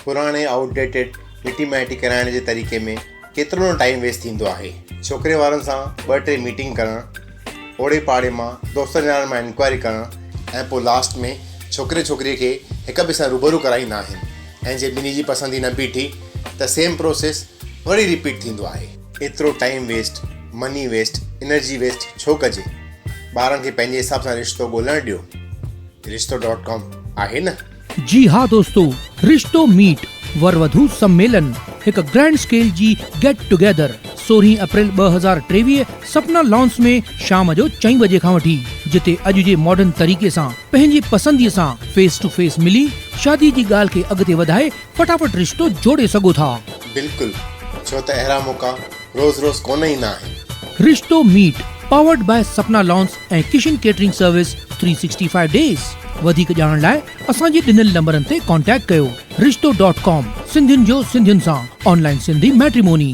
پراڻي out dated مٽي مائٽي ڪرائڻ جي طريقي ۾ ڪيترو نه ٽائيم ويسٽ ٿيندو آهي. ڇوڪري وارن سان ٻه ٽي ميٽنگ ڪرڻ، اوڙي پاڙي مان دوستن يارن مان انڪوائري ڪرڻ ۽ پوء لاسٽ ۾ ڇوڪري ڇوڪريء کي هڪ ٻئي سان روبرو ڪرائيندا آهن ۽ جي ٻنهي جي پسندي نه بيٺي ته سيم پروسيس وري رپيٽ ٿيندو آهي. ايترو time waste, money waste, energy waste ڇو ڪجي؟ ٻارن کي پنهنجي حساب سان رشتو ڳولڻ ڏيو. رشتو ڊاٽ ڪام آهي نه. جي ها دوستو رشتو ميٽ ور وڌو سميلن هڪ گرينڊ اسڪيل جي گيٽ ٽوگيدر سورهين اپريل 2023 سپنا لانس ۾ شام جو چئين بجي کان وٺي جتي اڄ جي ماڊرن طريقي سان پنهنجي پسندي سان فيس ٽو فيس ملي شادي جي ڳالهه کي اڳتي وڌائي فٽافٽ رشتو جوڙي سگهو ٿا. بلڪل ڇو ته اهڙا موقعا روز روز ڪونه ايندا آهن. رشتو meet powered by Sapna lawns ۽ Kishan catering service 365 days وڌيڪ ڄاڻڻ لاء اسان جي ڏنل نمبرن تي ڪانٽيڪٽ ڪيو رشتو ڊاٽ ڪام سنڌين جو سنڌين سان آن لائين سنڌي ميٽريموني.